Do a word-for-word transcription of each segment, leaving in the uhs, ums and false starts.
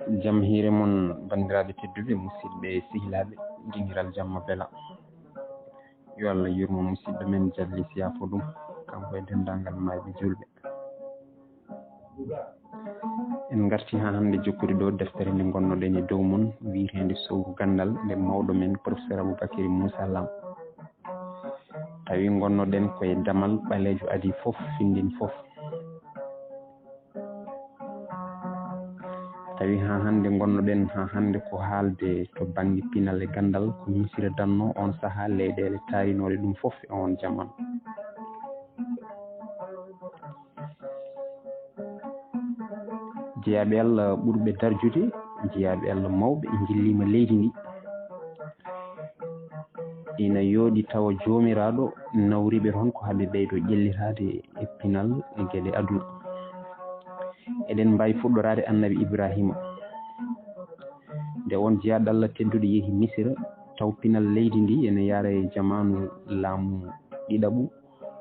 Jam hiire mon, banndiraaɓe tedduɓe, musidɓe, sehilaaɓe, dingiral jamma bela. Yo Allah yurmo musidɗo men Jalli Siyaafo ɗum, kanko e denndaangal maayɓe juulɓe. En ngartii haa hannde jokkude ɗo deftere nde ngonnoɗen e dow mum, wiyeteende Sowru Ganndal, nde mawɗo men Professeur Aboubacry Moussa Lam. Tawi ngonnoɗen ko e damal ɓaleejo adii fof, finndin fof. Tawi haa hannde ngonnoɗen, haa hannde ko haalde to bannge pinal e ganndal, ko Misira dannoo oon sahaa leyɗeele taarinooɗe ɗum fof e oon jamaanu. Jeyaaɓe Allah ɓurɓe darjude, jeyaaɓe Allah mawɓe njilliima leydi ndi. Ina yooɗi tawa Joomiraaɗo nawri ɓe toon ko haa ɓe ɓeydo ƴellitaade e pinal e geɗe aduna. Eɗen mbaawi fuɗɗoraade Annabi Ibraahiima. Nde oon jiyaaɗo Allah tedduɗo yehi Misira, taw pinal leydi ndi ene yahra e jamaanu laamu ɗiɗaɓu,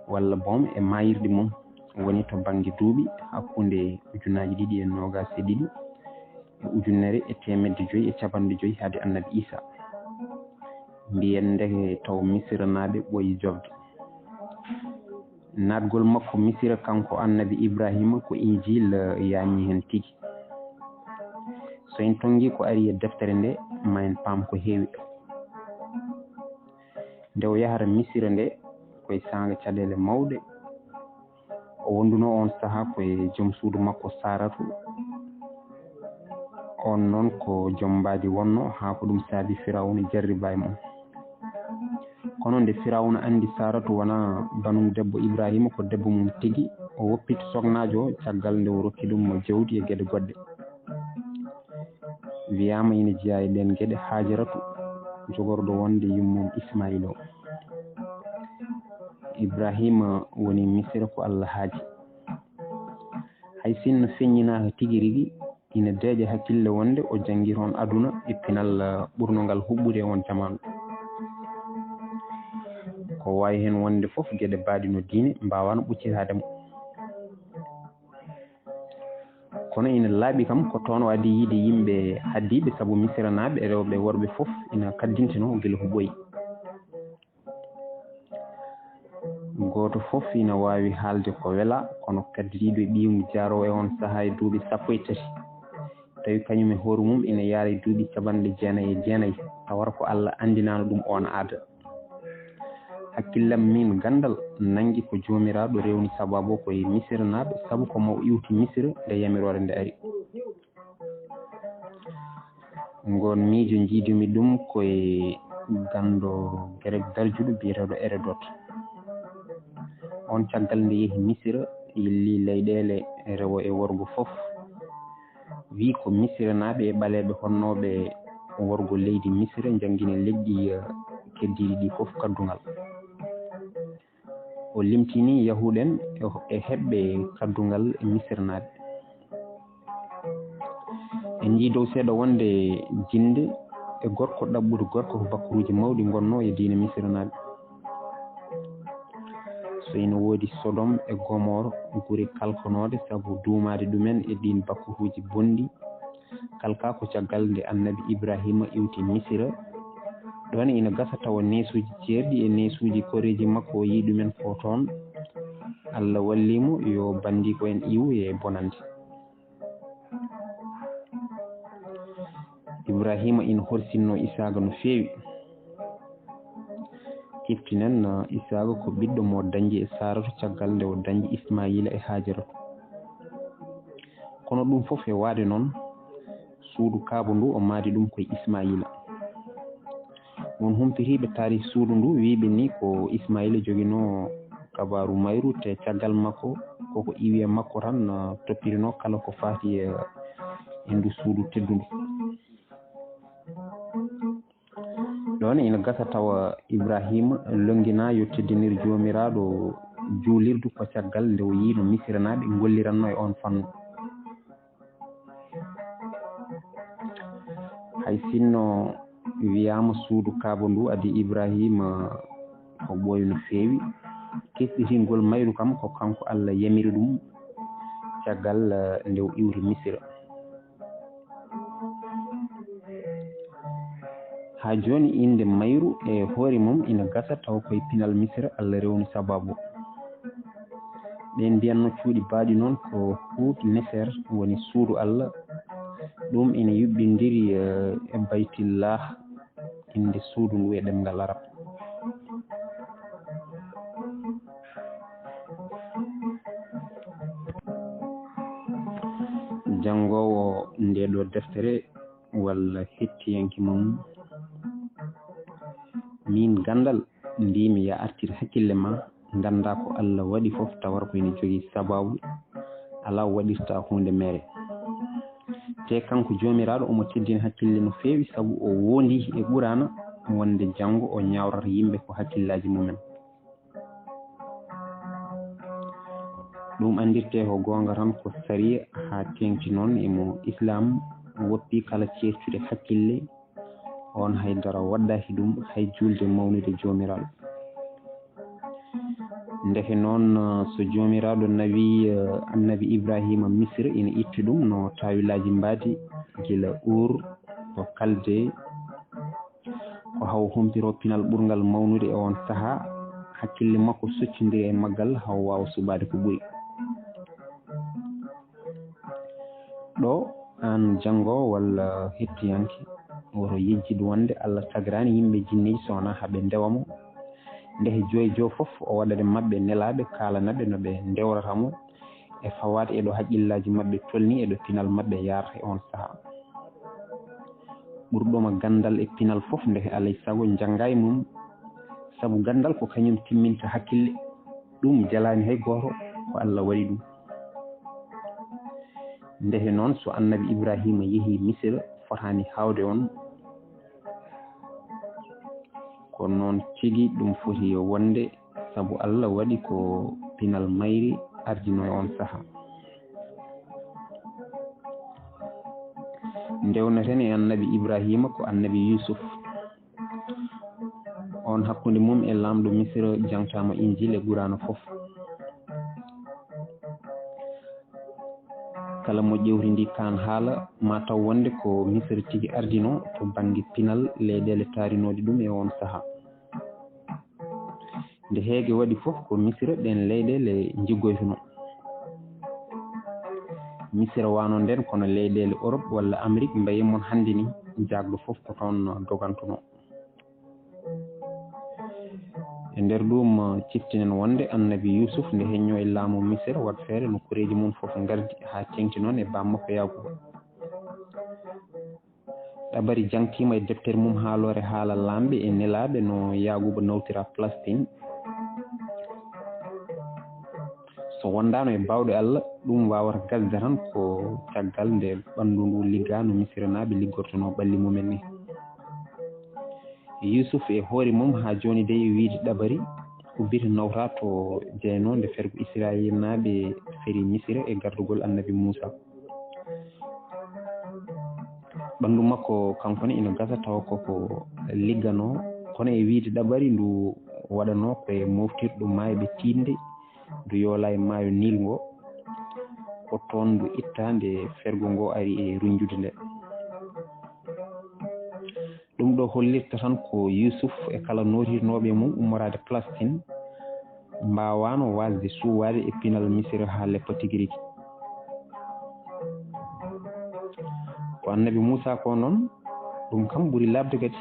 walla boom e maayirɗe mum, woni to bannge duuɓi hakkunde ujunaaji ɗiɗi e noogaas e ɗiɗi e ujunere e teemedde joy e capanɗe joy hade Annabi Iisaa. Mbiyen ndeke taw Misiranaaɓe ɓooyi jofde. Naatgol makko Misira, kanko Annabi Ibraahiima, ko Injiil yañi heen tigi. So en tonngii ko ari e deftere nde, ma en paam ko heewi. Nde o yahata Misira nde, ko e saanga caɗeele mawɗe. O wondunoo oon sahaa ko e joom suudu makko Saaratu. Oon noon ko joom mbaadi wonnoo, haa ko ɗum saabi Firawna jarribaay mo. Kono nde Firawna anndi Saaratu wonaa banum debbo Ibraahiima, ko debbo mum tigi, o woppiti soknaajo o caggal nde o rokki ɗum jawdi e geɗe goɗɗe. Wiyaama ina jeyaa e ɗeen geɗe Haajaratu, jogorɗo wonde yummum Ismaayiila o. Ibraahiima woni Misira ko Allah haaji. Hay sinno feññinaaka tigi rigi, ina deeƴa hakkille wonde o janngi toon aduna e pinal, ah, ɓurnongal huɓɓude e oon jamaanu. Ko waawi heen wonde fof, geɗe baaɗe no diine mbaawaano ɓuccitaade mo. Kono ina laaɓi kam ko toon o adii yiide yimɓe haddiiɓe, sabu Misiranaaɓe e rewɓe e worɓe fof ina kaddintenoo gila ko ɓooyi. Gooto fof ina waawi haalde ko welaa, kono kaddidiiɗo e ɓiyum jaaroowo e oon sahaa e duuɓi sappo e tati, tawi kañum e hoore mum ina yaara e duuɓi capanɗe jeenayi e jeenayi, tawata ko Allah anndinaano ɗum oon aada. Hakkillam miin ganndal nanngi ko Joomiraaɗo rewni sabaabu o ko e Misiranaaɓe, sabu ko mo iwti Misira nde yamiroore nde ari. Ngoon miijo njiidumi ɗum ko e ganndo Gerek darjuɗo biyeteeɗo Erodot. Oon caggal nde yehi Misira, yilli leyɗeele rewo e worgo fof. Wii ko Misiranaaɓe e ɓaleeɓe honnooɓe worgo leydi Misira njanngina leƴƴi, eh, keddiiɗi ɗi fof kaddungal. O limtinii Yahuud en e, e heɓɓe kaddungal e Misirnaaɓe. En njii dow seeɗa wonde jinnde e gorko ɗaɓɓude gorko ko bakkuruuji mawɗi ngonnoo e diine Misirnaaɓe. So ina woodi Sodom e Gomor, gure kalkonooɗe sabu duumaade ɗumen e ɗiin bakkuruuji bonɗi, kalkaa ko caggal nde Annabi Ibrahiima iwti Misira. Ɗoon ina gasa tawa neesuuji ceerɗi e neesuuji koreeji makko o yii ɗumen ko toon. Allah wallii mo yo banndiiko en iwu e bonannde. Ibrahiima ina horsinnoo Isaaqa no feewi. Ciftinen, Isaaqa ko ɓiɗɗo mo dañi e Saaratu caggal nde o dañi Ismaayiila e Haajaratu. Kono ɗum fof e waɗde noon, suudu Kaaba ndu o mahdi ɗum ko e Ismaayiila. Won humpitiiɓe taariik suudu ndu wiyɓe ni ko Ismaayiila joginoo kabaaru mayru, te caggal makko koko iwi e makko tan, ah, toppitinoo kala ko faati e, e ndu suudu teddundu. Ɗoon ina gasa tawa Ibrahiima lonnginaa yo teddinir Joomiraaɗo juulirdu ko caggal nde o yii no Misirnaaɓe ngollirannoo e oon fannu. Hay sinno wiyaama suudu Kaaba ndu adii Ibrahiima ko ɓooyi no feewi, kisɗitingol mayru kam ko kanko Allah yamiri ɗum caggal, eh, nde o iwri Misira. Haa jooni, innde mayru e hoore mum ina gasa tawa ko e pinal Misra Allah rewni sabaabu. Ɓe mbiyatno cuuɗi baaɗi noon ko Hut Nefer, woni suudu Allah. Ɗum ina yuɓɓindiri, eh, e Baytillah, innde suudu ndu e ɗemngal Arab. Janngoowo ndee ɗoo deftere walla hettiyanke mum, miin ganndal mbiimi ya artir hakkille ma, ngannda ko Allah waɗi fof tawar ko ene jogii sabaabu, alaa waɗirta huunde mere. Te kanko Joomiraaɗo omo teddina hakkille no feewi, sabu o woondii e Quraana wonde janngo o ñaawrata yimɓe ko hakkillaaji mumen. Ɗum anndirte ko goonga tan ko sariya, haa teeŋti noon e mo Islaam woppi kala ceertude hakkille, on haydara waɗdaaki ɗum hay juulde mawnude Joomiraaɗo. Ndeke noon, so Joomiraaɗo nawi, eh, Annabi Ibraahiima Misra, ina itti ɗum no taawilaaji mbaadi gila Uur to Kalde, ko haw humpito pinal ɓurngal mawnude e oon sahaa, hakkille makko soccondiri e maggal haw waawa suɓaade ko ɓuri. Ɗo aan janngoowo walla hettiyanke, woto yejjit wonde Allah tagraani yimɓe jinneeji so wonaa haa ɓe ndewa mo. Ndeke joy jo fof o waɗat e maɓɓe nelaaɓe kaalana ɓe no ɓe ndewrata mo, e fawaade e ɗo haqqillaaji maɓɓe tolni, e ɗo pinal maɓɓe yaarata e oon sahaa. Ɓurɗoma ganndal e pinal fof, ndeke alay sago njannga e mum, sabu ganndal ko kañum timminta hakkille. Ɗum jalaani hay gooto, ko Allah waɗi ɗum. Ndeke noon, so Annabi Ibraahiima yehii Misira, fotaani haawde on. Ko noon tigi ɗum foti wonde, sabu Allah waɗi ko pinal mayri ardino e on sahaa. Ndewnaten e Annabi Ibraahiima ko Annabi Yuusuf. On hakkunde mum e laamɗo Misira jaŋtaama Injiil e Quraana fof. Kala mo ƴeewtindii kaan haala, ma taw wonde ko Misira tigi ardino to bannge pinal leyɗeele taarinooɗe ɗum e oon sahaa. Nde heege waɗi fof, ko Misira ɗeen leyɗeele njiggoytunoo. Misira wano ndeen, kono leyɗeele Orop walla Amerik mbaye mon hannde ni, jaagɗo fof ko toon dogantunoo. E nder ɗum, ciftinen wonde Annabi Yuusuf nde heññoo e laamu Misira, waɗ feere no koreeji mum fof ngardi haa teeŋti noon e baam makko Yaakuba. Ɗabari jaŋtiima e deftere mum haaloore haala laamɓe e nelaaɓe no Yaakuba nawtira Palestin. So wondaano e baawɗe Allah, ɗum waawata gasde tan ko caggal nde ɓanndu ndu liggaa no Misiranaaɓe liggortonoo ɓalli mumen ni. Yuusuf e hoore mum haa jooni dey e wiyde ɗabari ubbiti nawta to jeyno nde fergo Israayiilnaaɓe feri Misira e gardugol Annabi Muusa. Ɓanndu makko kanko ne ina gasa tawa koko ligganoo, kono e wiyde ɗabari ndu waɗanoo ko e moftirɗo maayɓe tiiɗnde, ndu yoola e maayo Niil ngo, ko toon ndu itta nde fergo ngo ari e runjude nde. Ɗum ɗo hollirta tan ko Yuusuf e kala nootirnooɓe mum ummoraade Palestin mbaawaano waasde suuwaade e pinal Misira haa leppa tigi rigi. Ko Annabi Muusa ko noon, ɗum kam ɓuri laaɓde kadi.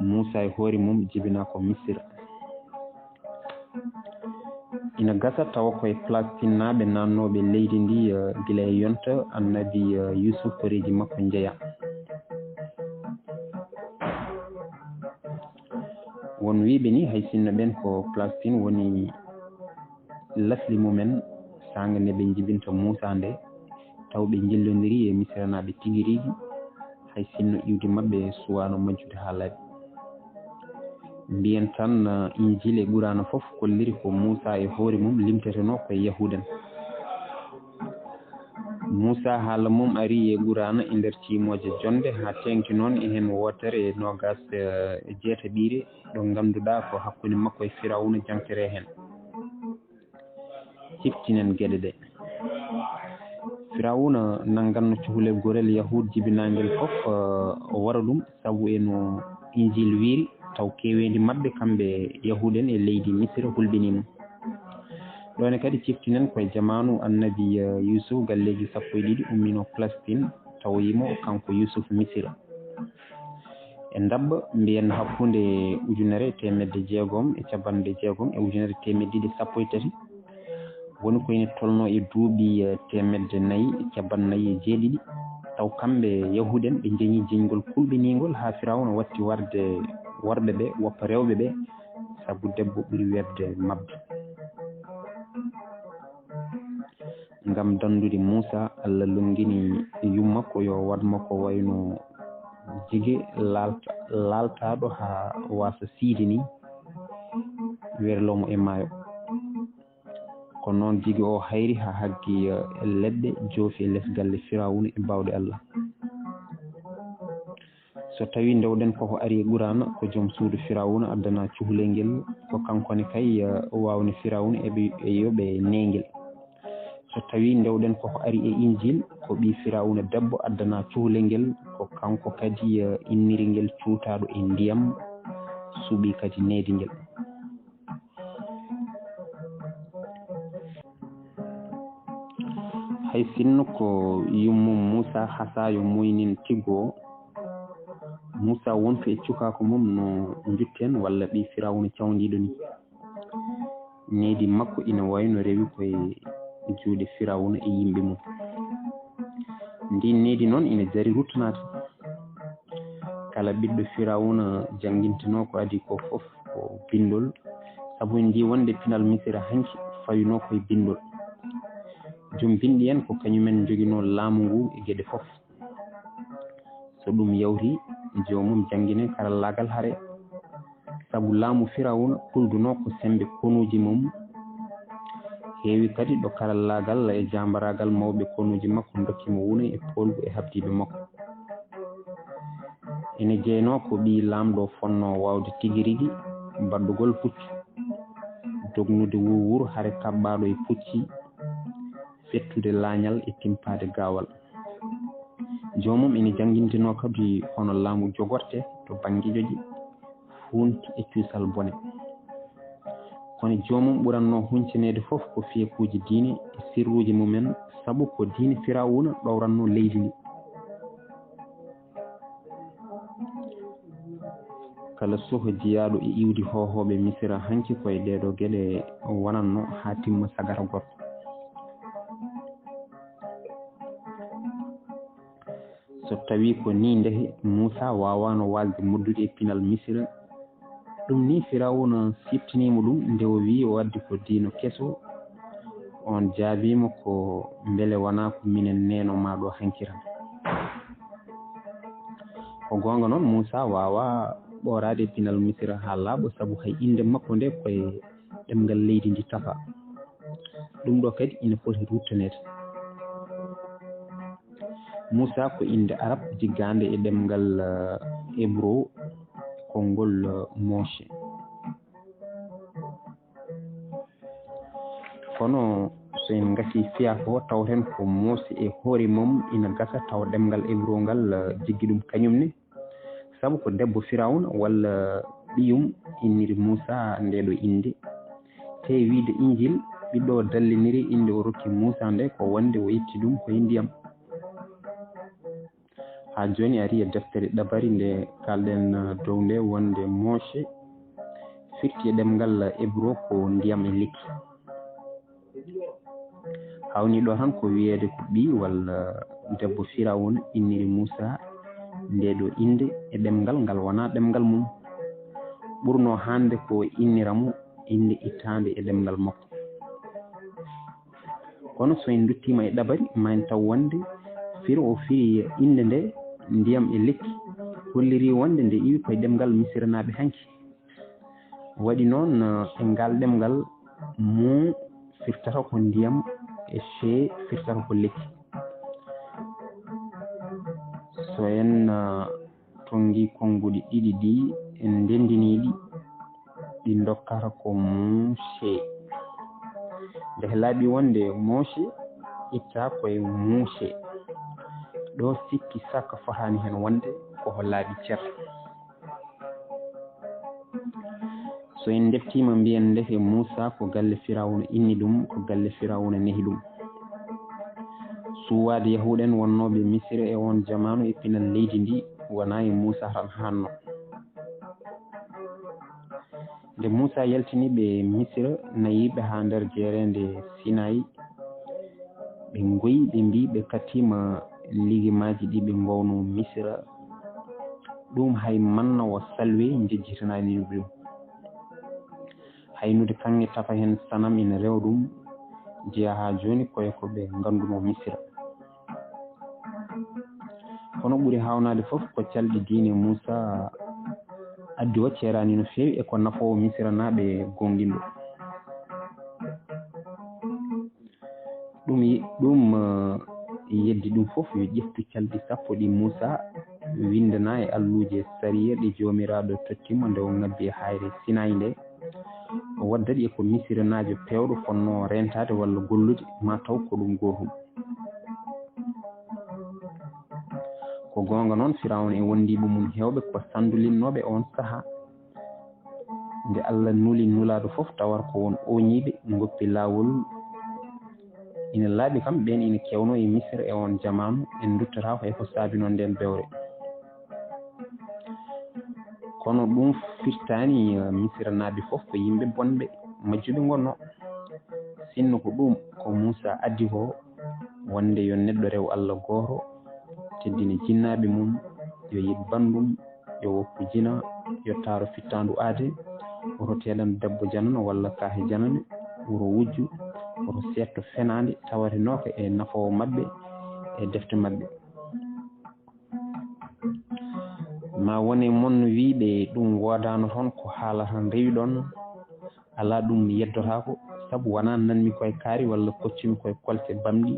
Muusa e hoore mum jibinaa ko Misira. Ina gasa tawa ko e Palestinnaaɓe naatnooɓe leydi ndi, eh, gila e yonta Annabi, eh, Yuusuf koreeji makko njeya. Won wiyɓe ni hay sinno ɓeen ko Palestine woni lasli mumen, saanga nde ɓe njibinta Muusa nde, taw ɓe njillondirii e Misiranaaɓe tigi rigi, hay sinno iwdi maɓɓe suwaano majjude haa laaɓi. Mbiyen tan, eh, Injiil e Quraana fof kolliri ko Muusa e hoore mum limtetenoo ko e Yahuudan. Muusa haala mum arii e Quraana e nder ciimooje jonnde, haa teeŋti noon e heen wootere e noogaas, eh, e jeetaɓiire, ɗo ngannduɗaa ko hakkunde makko e Firawna jaŋtere heen. Ciftinen geɗe ɗe. Firawuna nannganno cukalel gorel Yahuud jibinaangel fof, eh, o wara ɗum, sabu e no Injil wiiri, taw keeweendi maɓɓe kamɓe Yahuud en e leydi Misira hulɓinii mo. Ɗoon ne kadi ciftinen ko e jamaanu Annabi, eh, Yuusuf, galleeji sappo e ɗiɗi ummiino Palestine, tawoyii mo kanko Yuusuf Misira. E ndabba mbiyen hakkunde ujunere e teemedde jeegom e capanɗe jeegom e ujunere e teemedde ɗiɗi e sappo e tati, woni ko ene tolnoo e duuɓi, eh, teemedde nayi e capanɗe nayi e jeeɗiɗi. Taw kamɓe Yahuud en ɓe njeñii jeñgol kulɓiniingol haa Firawna watti warde worɓe ɓe woppa rewɓe ɓe, sabu debbo ɓuri weeɓde maɓɓe. Ngam danndude Muusa, Allah lonngini yumma ko yo waɗ mo ko wayno jige laalta-, laaltaaɗo haa waasa siyde ni, werloo mo e maayo. Ko noon jigi o hayri haa haggi, eh, leɗɗe joofi e les galle Firawuna e baawɗe Allah. So tawii ndewɗen koko ari e Quraana, ko joom suudu Firawuna addana cukalel ngel, ko kanko ne kay, eh, waawni Firawuna e ɓe, e yo ɓe neengel. So tawii ndewɗen koko ari e Injil, ko ɓii Firawuna debbo addana cukalel ngel, ko kanko kadi, eh, inniri ngel cuutaaɗo e ndiyam, suɓii kadi needi ngel. Hay sinno ko yummum Muusa hasaayo muynin tiggo, Muusa wontu e cukaaku mum no njutten walla ɓii Firawuna cawndiiɗo ni. Needi makko ina wayno rewi koye juuɗe Firawuna e yimɓe mum. Ndin needi noon ina jari ruttanaade. Kala ɓiɗɗo Firawuna janngintinoo ko adii ko fof ko binndol, sabu en njii wonde pinal Misira hanki fayunoo koye binndol. Joom binndi en ko kañumen njoginoo laamu ngu e geɗe fof. So ɗum yawti, joomum janngine karallaagal hare. Sabu laamu Firawuna kuldunoo ko semmbe konuuji mum. Heewi kadi ɗo karallaagal e jaambaraagal mawɓe konuuji makko ndokki mo wune e poolgu e habdiiɓe makko. Ene jeynoo ko ɓii laamɗo fonnoo waawde tigi rigi baɗɗugol puccu, dognude wuur wuur hare kaɓɓaaɗo e pucci, fettude laañal e timpaade gaawal. Joomum ene janngintinoo kadi hono laamu jogorte to bannge joƴƴi, huunti e cuusal bone. Kono joomum ɓurannoo huñcineede fof ko fiyakuuji diine e sirruuji mumen, sabu ko diine Firawuna ɗowrannoo leydi ndi. Kala suka jiyaaɗo e iwdi hoohooɓe Misira hanki koye ɗeeɗoo geɗe wonatno haa timma sagata gorko. So tawii ko nii ndehe Muusa waawaano waasde moddude e pinal Misira, ɗum nii Firawuna siftiniima ɗum nde o wiyi o addi ko diino keso, oon jaabiima ko mbele wonaa ko minen neeno maa ɗo hanki tan. Ko goonga noon, Muusa waawaa ɓooraade e pinal Misira haa laaɓa, sabu hay innde makko nde koye ɗemngal leydi ndi tafaa. Ɗum ɗo kadi ina foti ruttaneede. Muusa ko innde arab jiggaande e ɗemngal, eh, ebro, konngol, eh, Moshe. Kono so en ngasii fiyaako o, tawten ko Moshe e hoore mum ina gasa tawa ɗemngal ebro ngal, eh, jiggi ɗum kañum ne. Sabu ko debbo Firawna walla ɓiyum inniri Muusa ndeeɗo innde. Te wiide Injil, ɓiɗɗo o dalliniri innde o rokki Muusa nde ko wonde o itti ɗum koye ndiyam. Haa jooni ari e deftere ɗabari nde kalɗen dow nde wonde Moshe firti e ɗemngal ebro ko ndiyam e lekki. Hawni ɗo tan ko wiyeede ko ɓii walla debbo Firawuna inniri Muusa nde ɗo innde e ɗemngal ngal wonaa ɗemngal mum. Ɓurno hande ko innira mo innde ittaande e ɗemngal makko. Kono so en nduttiima e ɗabari, ma en taw wonde firo o firi innde nde ndiyam e lekki, holliri wonde nde iwi koye ɗemngal Misiranaaɓe hanki. Waɗi noon, eh, e ngal ɗemngal, mu firtata ko ndiyam e she firtata ko lekki. So en, eh, tonngi konnguɗi ɗiɗi ɗi, en ndenndinii ɗi, ɗi ndokkata ko Moshe. Nde laaɓi wonde Moshe itta ko e muuse. Ɗo sikki sakka fotaani heen wonde ko ho laaɓi cer. So en ndeftiima, mbiyen ndeke Muusa ko galle Firawuna inni ɗum, ko galle Firawuna nehi ɗum. Suuwaade Yahuud en wonnooɓe Misira e oon jamaanu e pinal leydi ndi wonaa e Muusa tan haanno. Nde Muusa yaltini ɓe Misira, nayi ɓe haa nder jeereende Sinayi, ɓe ngoyi, ɓe mbii ɓe kattiima ligimaaji ɗi ɓe ngownoo Misira. Ɗum hay manna wo salwe njejjitanaani ɗum. Haynude kaŋŋe tafa heen sanam ina rewa ɗum, jeyaa haa jooni ko e ko ɓe ngannduno Misira. Kono ɓuri haawnaade fof ko calɗi diine Muusa addi o ceeraani no feewi e ko nafoowo Misiranaaɓe goonɗinɗo. Ɗum yi-, ɗum, eh, yeddi ɗum fof yo ƴeftu calɗi sappo ɗi Muusa winndana e alluuje sariya ɗe Joomiraaɗo totti mo nde o ŋabbi e haayre Sinayi nde. O waddata e ko Misiranaajo peewɗo fotnoo reentaade walla gollude, ma taw ko ɗum gootum. Ko goonga noon, Firawna e wondiiɓe mum heewɓe ko sanndulinnooɓe oon sahaa. Nde Allah nuli nulaaɗo fof, tawata ko won ooñiiɓe ngoppi laawol. Ina laaɓi kam, ɓeen ina keewnoo e Misira e oon jamaanu, en nduttataa ko e ko saabinoo ndeen bewre. Kono ɗum firtaani, eh, Misiranaaɓe fof ko yimɓe bonɓe, majjuɓe ngonnoo. Sinno ko ɗum ko Muusa addi ko, wonde yo neɗɗo rew Allah gooto, teddina jinnaaɓe mum, yo yiɗ banndum, yo woppu jina, yo taaro fittaandu aade, woto teelan debbo janano walla kaahe janane, woto wujju, woto seetto fenaande tawatenooka e nafoowo maɓɓe e defte maɓɓe. Ma wone mon wiyɓe ɗum woodaano toon ko haala tan rewi ɗon, alaa ɗum yeddotaako, sabu wonaa nanmi koye kaari walla koccumi koye kolte bamɗi,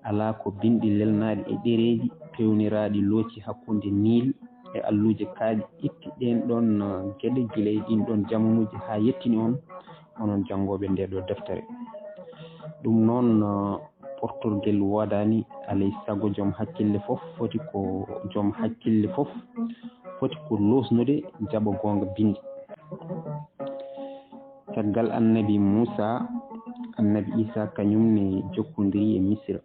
alaa ko binɗi lelnaaɗi e ɗereeji peewniraaɗi looci hakkunde Niil e alluuje kaaƴe itti ɗeen ɗoon, uh, geɗe gila e ɗiin ɗoon jamanuuji haa yettini on, onon janngooɓe ndee ɗoo deftere. Ɗum noon, uh, portorgel woodaani, alay sago joom hakkille fof foti ko, joom hakkille fof foti ko loosnude, jaɓa goonga binndi. Caggal annabi Muusa, annabi Iisaa kañum ne jokkondiri e Misira.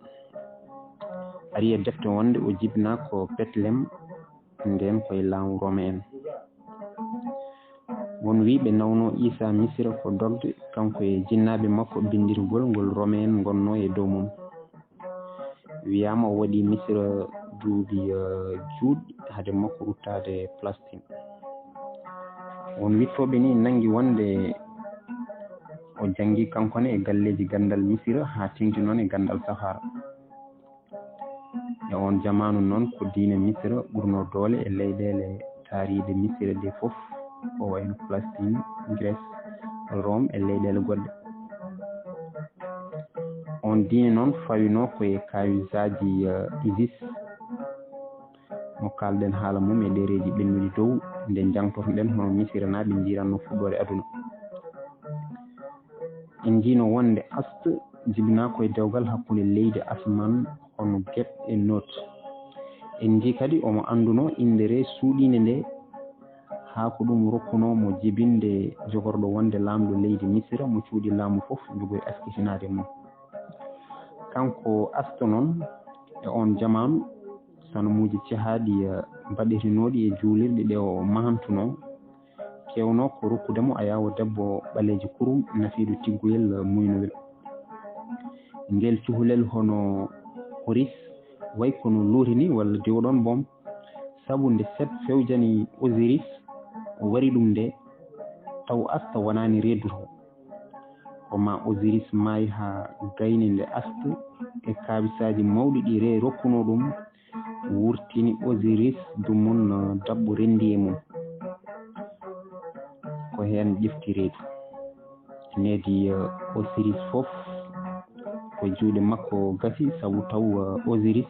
Ari e defte wonde o jibinaa ko Betlem, ndeen ko e laamu Rome en. Won wiyɓe nawno Iisaa Misira ko dogde, kanko e jinnaaɓe makko, binndirgol ngol Rome en ngonnoo e dow mum. Wiyaama o waɗi Misira duuɓi, eh, juutɗi hade makko ruttaade Palestine. Won wittooɓe ni nanngi wonde o janngi kanko ne e galleeji ganndal Misira haa teeŋti noon e ganndal Safaara. E oon jamaanu noon ko diine Misira ɓurnoo doole e leyɗeele taariiɗe Misira ɗe fof, ko wayno Palestine, Grèce, Rome e leyɗeele goɗɗe. Oon diine noon fawinoo ko e kawisaaji, eh, Isis, mo kaalɗen haala mum e ɗereeji ɓennuɗi dow, nde njangtotoɗen hono Misiranaaɓe njiiranno fuɗɗoore aduna. En njiino wonde Ast jibinaa ko e dewgal hakkunde leydi asamaan hono Geb e Not. En njii kadi omo annduno inndere suuɗiinde nde, haa ko ɗum rokkunoo mo jibinde jogorɗo wonde laamɗo leydi Misira mo cuuɗi laamu fof njogoyi askitinaade mum. Kanko Ast noon, e oon jamaanu, sanamuuji cehaaɗi, eh, mbaɗetenooɗi e juulirɗe ɗe o mahantunoo, keewnoo ko rokkude mo ayaawo debbo ɓaleejo kurum nafiiɗo tiggoyel, eh, muynowel. Ngel cuholel hono Oris, way kono luure ni walla diwɗon boom, sabu nde Set fewjani Osiris, o wari ɗum nde, taw Asta wonaani reedude. Ko ma Osiris maayi haa gayni nde Ast e kawisaaji mawɗi ɗi Re rokkunoo ɗum, wurtini Osiris dumun, eh, daɓɓo renndi e mum. Ko heen ƴefti reedu. Needi, eh, Osiris fof ko juuɗe makko gasi, sabu taw, eh, Osiris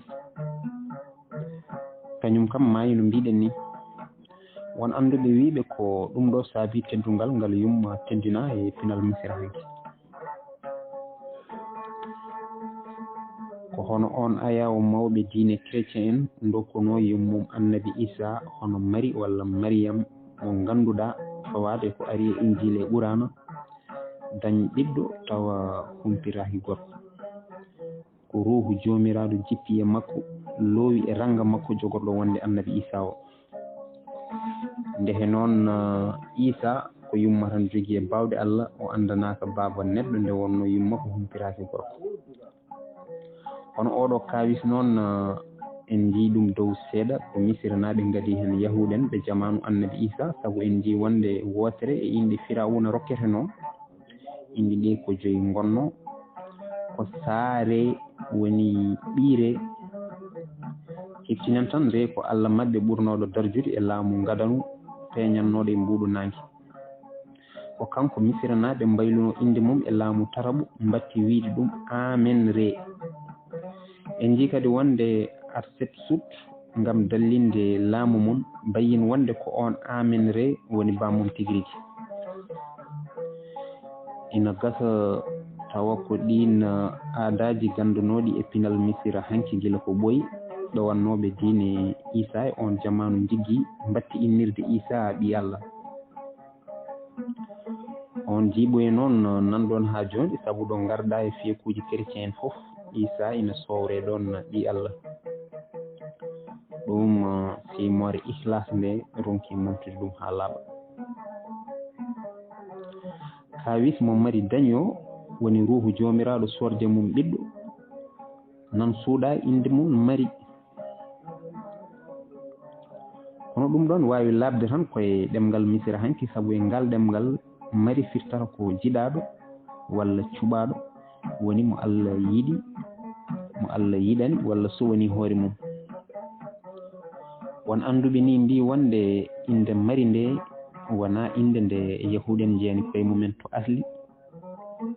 kañum kam maayi no mbiɗen ni. Won annduɓe wiyɓe ko ɗum ɗo saabi teddungal ngal yumma teddina e pinal Misira hanki. Hono oon ayaawo mawɓe diine chrétien en ndokkunoo yummum Annabi Iisaa hono Mari walla Mariyam mo ngannduɗaa fawaade ko ari e Injiil e Quraana, dañ ɓiɗɗo tawa humpitaaki gorko. Ko Ruuhu Joomiraaɗo jippii e makko, loowi e rannga makko jogorɗo wonde Annabi Iisaa o. Ndeke noon, Iisaa ko yumma tan jogii e baawɗe Alla, o anndanaaka baaba neɗɗo nde wonnoo yumma ko humpitaaki gorko. Hono ooɗoo kaawis noon, en njii ɗum dow seeɗa, ko Misiranaaɓe ngadii heen yahuudanɓe jamaanu Annabi Iisaa, sabu en njii wonde wootere e inɗe Firawuna rokketenoo. Inɗe ɗee ko joyi ngonnoo, ko Saare woni ɓiire. Keɓtinen tan, nde ko Alla maɓɓe ɓurnooɗo darjude e laamu ngadanu peeñannooɗo e mbuuɗu naange. Ko kanko Misiranaaɓe mbaylunoo innde mum e laamu taraɓu, mbatti wiyde ɗum Amen Re. En njii kadi wonde Hatshepsut, ngam dallinde laamu mum, mbayyin wonde ko oon Amen Re woni bammum tigi rigi. Ina gasa tawa ko ɗiin aadaaji ganndanooɗi e pinal Misira hanki gila ko ɓooyi, ɗowannooɓe diine Iisaa e oon jamaanu njiggii, mbatti innirde Iisaa ɓii Alla. On jiiɓoye noon nanɗon haa jooni, sabu ɗo ngarɗaa e feekuuji kerecen en fof, Iisaa ina soowree ɗoon ɓii Alla. Ɗum, eh, simoore ihlaas nde ronki momtude ɗum haa laaɓa. Kaawis mo Mari dañi o woni Ruuhu Joomiraaɗo soorde mum ɓiɗɗo, nan suuɗa innde mum Mari. Kono ɗum ɗoon waawi laaɓde tan ko e ɗemngal Misira hanki, sabu e ngal ɗemngal Mari firtata ko jiɗaaɗo walla cuɓaaɗo, woni mo Alla yiɗi, mo Alla yiɗani walla suwani hoore mum. Won annduɓe nii mbii wonde innde Mari nde wonaa innde nde Yahuud en njeyani koye mumen to asli,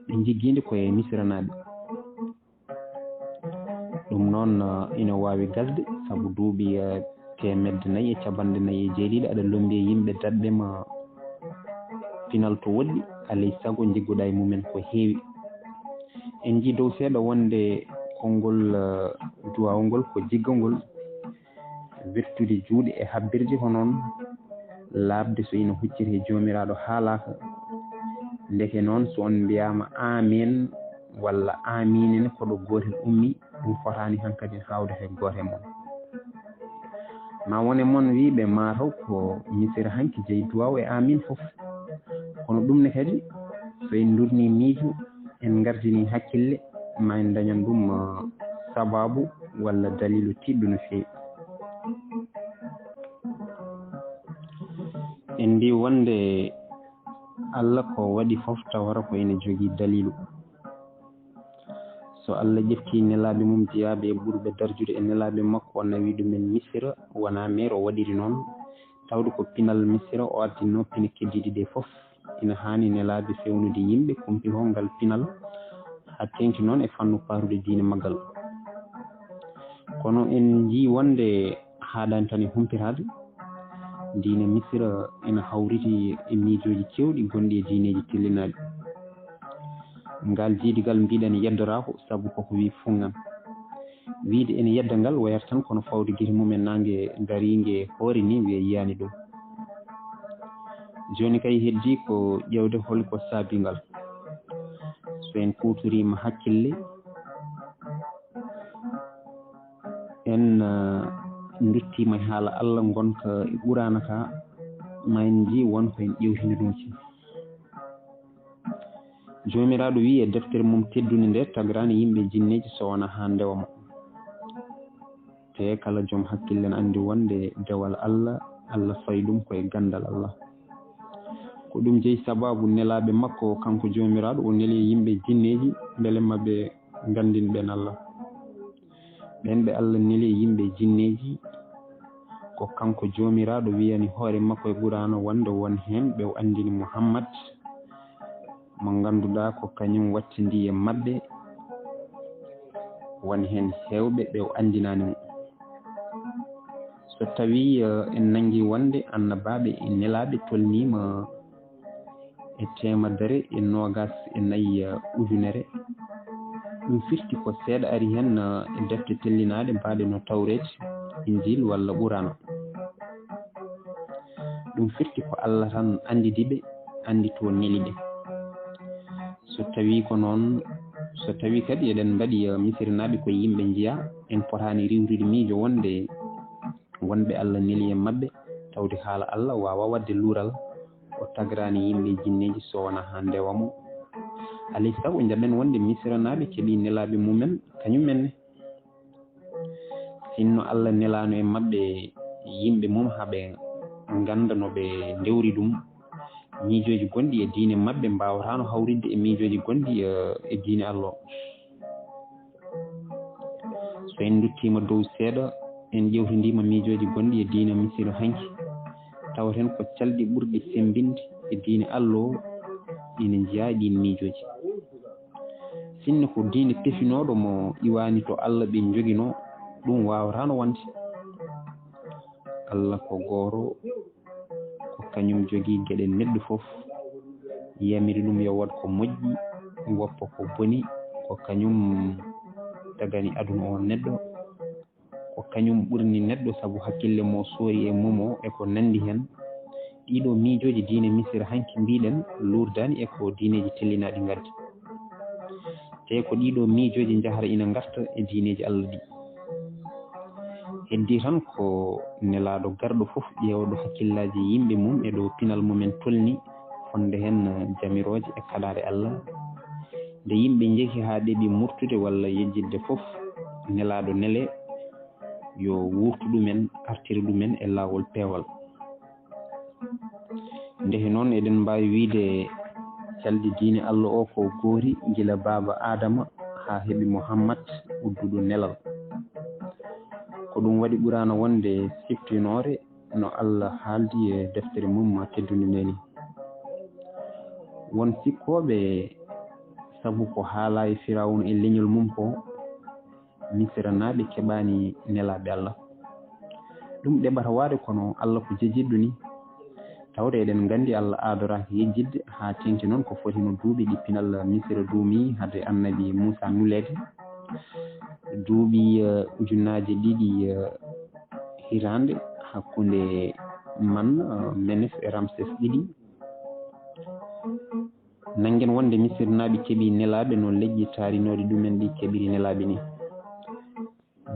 ɓe njiggii nde ko e Misiranaaɓe. Ɗum noon, eh, ina waawi gasde, sabu duuɓi, eh, teemedde nayi e capanɗe nayi e jeeɗiɗi aɗa lombi e yimɓe daɗɓe ma pinal to woɗɗi, alay sago njigguɗaa e mumen ko heewi. En njii dow seeɗa wonde konngol, eh, duwaaw ngol ko jiggangol, wirtude juuɗe e habbirde ko noon laaɓde so ina hucciti e Joomiraaɗo haalaaka. Ndeke noon, so on mbiyaama aamiin walla aamiin ene, ko ɗo gootel ummi, ɗum fotaani hankadi haawde hay gooto e mon. Ma won e mon wiyɓe mataw ko Misira hanki jeyi duwaaw e aamiin fof. Kono ɗum ne kadi, so en ndurnii miijo, en ngardinii hakkille, ma en ndañan ɗum, ah, sabaabu walla daliilu tiiɗɗo no feewi. En mbii wonde Alla ko waɗi fof tawata ko ina jogii daliilu. So Alla ƴeftii nelaaɓe mum jeyaaɓe e ɓurɓe darjude e nelaaɓe makko, o nawi ɗumen Misira, wonaa meer o waɗiri noon, tawde ko pinal Misira o addinoo pine keddiiɗe ɗee fof. Ina haani nelaaɓe fewnude yimɓe kumpitoo ngal pinal, haa teeŋti noon e fannu parude diine maggal. Kono en njii wonde haaɗaani tan e humpitaade, diine Misira ina hawriti e miijooji keewɗi gonɗi e diineeji tellinaaɗi. Ngal jiidigal mbiɗen yeddoraako, sabu koko wii fuŋŋan. Wiyde ene yedda ngal wayata tan kono fawde gite mum e naange dariinge hoore ni wiya yiyaani ɗum. Jooni kay heddii ko ƴeewde hol ko saabii ngal. So en kuutoriima hakkille, en, eh, nduttiima e haala Alla ngonka e Quraana ka, ma en njii won ko en ƴeewtinanooki. Joomiraaɗo wiyi e deftere mum teddunde nde, tagraani yimɓe e jinneeji so wonaa haa ndewa mo. Te kala joom hakkille ne anndi wonde dewal Alla, Alla fayi ɗum ko e ganndal Alla. Ko ɗum jeyi sabaabu nelaaɓe makko, kanko Joomiraaɗo, o neli e yimɓe e jinneeji, mbele ma ɓe nganndin ɓeen Alla. Ɓeen ɓe Alla neli e yimɓe e jinneeji, ko kanko Joomiraaɗo wiyani hoore makko e Quraana wonde won heen ɓe o anndini Muhammad, mo ngannduɗaa ko kañum wattindii e maɓɓe, won heen heewɓe ɓe o anndinaani mo. So tawii, eh, en nanngii wonde annabaaɓe e nelaaɓe tolniima e teemedere e noogaas e nayi, eh, ujunere, Ɗum firti ko seeɗa ari heen, eh, e defte tellinaaɗe mbaaɗe no Tawreet, Injiil walla Qur'aana. Ɗum firti ko Allah tan anndidi ɓe, anndi to neli ɓe. So tawii ko noon, so tawii kadi eɗen mbaɗi, eh, Misirnaaɓe ko yimɓe njiyaa, en potaani riiwrude miijo wonde wonɓe Allah neli e maɓɓe, tawde haala Allah waawaa waɗde luural, o tagraani yimɓe e jinneeji so wonaa haa ndewa mo. Alay sago njaɓen wonde Misirnaaɓe keɓii nelaaɓe mumen kañum en ne. Sinno Allah nelaano e maɓɓe yimɓe mum haa ɓe ngannda no ɓe ndewri ɗum, miijooji gonɗi e diine maɓɓe mbaawataano hawritde e miijooji gonɗi, eh, e diine Allah o. So en nduttiima dow seeɗa, en ƴeewtindiima miijooji gonɗi e diine Misira hanki, tawaten ko calɗi ɓurɗi semmbinde e diine Allah o ina njiyaa e ɗiin miijooji. Sinno ko diine tefinooɗo mo iwaani to Allah ɓe njoginoo, ɗum waawataano wonde. Allah ko gooto, ko kañum jogii geɗe neɗɗo fof, yamiri ɗum yo waɗ ko moƴƴi, woppa ko boni, ko kañum tagani aduna o neɗɗo, ko kañum ɓurni neɗɗo sabu hakkille mo soori e momo e ko nanndi heen. Ɗiɗo miijooji diine Misira hanki mbiɗen luurdaani e ko diineeji tellinaaɗi ngaddi. Te ko ɗiɗo miijooji njahara ina ngarta e diineeji Allah ɗi. Heddii tan ko nelaaɗo garɗo fof ƴeewɗo hakkillaaji yimɓe mum e ɗo pinal mumen tolni, fonde heen jamirooje e kaɗaare Allah. Nde yimɓe njehi haa ɗeɓi murtude walla yejjitde fof, nelaaɗo nele yo wuurtu ɗumen, artira ɗumen e laawol peewal. Ndehe noon, eɗen mbaawi wiyde calɗi diine Allah o ko goori gila baaba Aadama haa heɓi Muhammad udduɗo nelal. Ko ɗum waɗi Qur'aana wonde siftinoore no Allah haaldi e deftere mum teddunde nde ni. Won sikkooɓe sabu ko haalaa e Firawuna e leñol mum ko, Misiranaaɓe keɓaani nelaaɓe Allah. Ɗum ɗeɓata waade kono Allah ko jejiɗɗo ni. Tawde eɗen nganndi Allah aadoraaka yejjitde haa teeŋti noon ko foti no duuɓi ɗi pinal Misira duumi hade annabi Muusaa nuleede. Duuɓi, eh, ujunnaaje ɗiɗi, eh, hitaande hakkunde man, eh, Menes e Ramses ɗiɗi. Nanngen wonde Misirnaaɓe keɓii nelaaɓe no leƴƴi taarinooɗi ɗumen ɗi keɓiri nelaaɓe ni.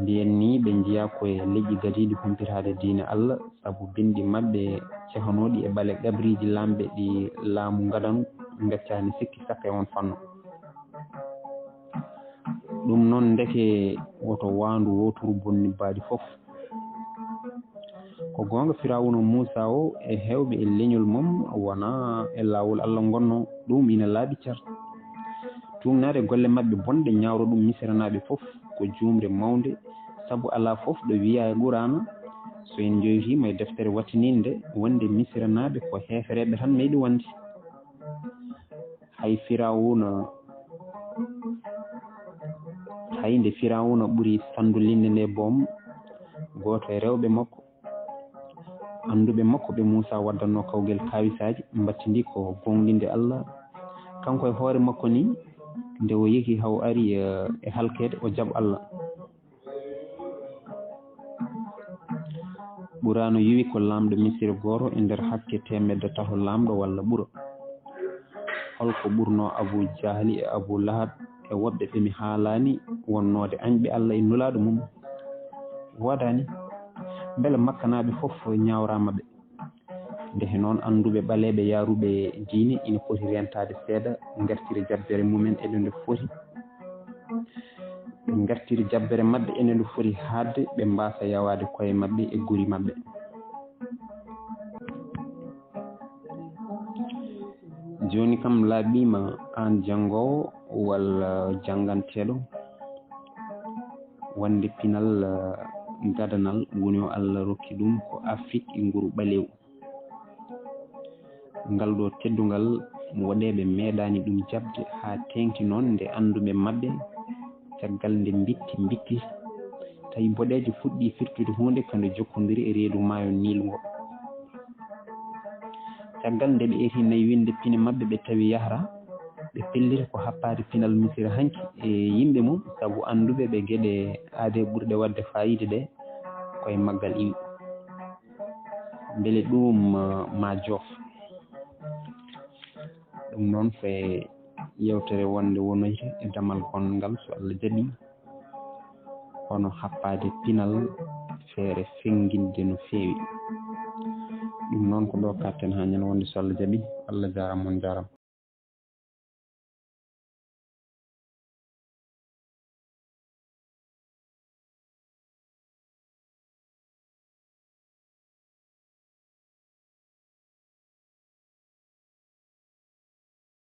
Mbiyen ni ɓe njiyaa ko e leƴƴi gadiiɗi humpitaade diine Allah, sabu binndi maɓɓe cehanooɗi e ɓale qabriiji laamɓe ɗi laamu ngadanu ngaccaani sikki sakka e on fannu. Ɗum noon ndeke woto waandu wooturu bonni baadi fof. Ko goonga Firawuna Muusaa o e heewɓe e leñol mum wonaa e laawol Allah ngonnoo, ɗum ina laaɓi cer. Tuugnaade golle maɓɓe bonɗe ñaawro ɗum Misiranaaɓe fof ko juumre mawnde, sabu alaa fof ɗo wiyaa e Quraana, so en njoytiima e deftere wattiniinde wonde Misiranaaɓe ko heefereeɓe tan meeɗi wonde. Hay Firawuna, hay nde Firawuna ɓuri sanndulinde nde boom, gooto e rewɓe makko, annduɓe makko ɓe Muusaa waddannoo kawgel kaawisaaji, mbattindi ko gooŋɗinde Allah. Kanko e hoore makko ni, nde o yehi haa o ari, eh, e halkeede, o jaɓ Allah. Quraana yowi ko laamɗo Misira gooto e nder hakke teemedde tato laamɗo walla ɓura. Hol ko ɓurnoo Abu Jahli e Abu Lahab e woɓɓe ɓe mi haalaani wonnoode añɓe Allah e Nulaaɗo mum? Woodaani. Mbele Makkanaaɓe fof ñaawraama ɓe? Ndeke noon, annduɓe ɓaleeɓe yaaruɓe diine ina poti reentaade seeɗa, ngartira jabbere mumen e nde nde foti. Ɓe ngartira jabbere maɓɓe e nde nde foti haaɗde ɓe mbaasa yawaade koye maɓɓe e guri maɓɓe. Jooni kam laaɓiima aan janngoowo walla jannganteeɗo wonde pinal, eh, gadanal woni o Allah rokki ɗum ko Afrik e nguru ɓaleewu. Ngal ɗo teddungal, woɗeeɓe meeɗaani ɗum jaɓde haa teeŋti noon nde annduɓe maɓɓe, caggal nde mbitti mbitti, tawi boɗeejo fuɗɗii firtude huunde ka nde jokkondiri e reedu maayo Niil ngo. Caggal nde ɓe eti naywinde pine maɓɓe, ɓe tawi yahra, ɓe pelliti ko happaade pinal Misira hanki e yimɓe mum, sabu annduɓe ɓe geɗe aadee ɓurɗe waɗde faayiida ɗe koye maggal iwi. Mbele ɗum, uh, ma joof. Ɗum noon ko e yewtere wonde wonoyre e damal gonngal, so Allah jaɓi, kono happaade pinal feere fennginde no feewi. Ɗum noon ko ɗo katten haa ñande wonde, so Allah jaɓi. Allah jaaraama, on jaaraama.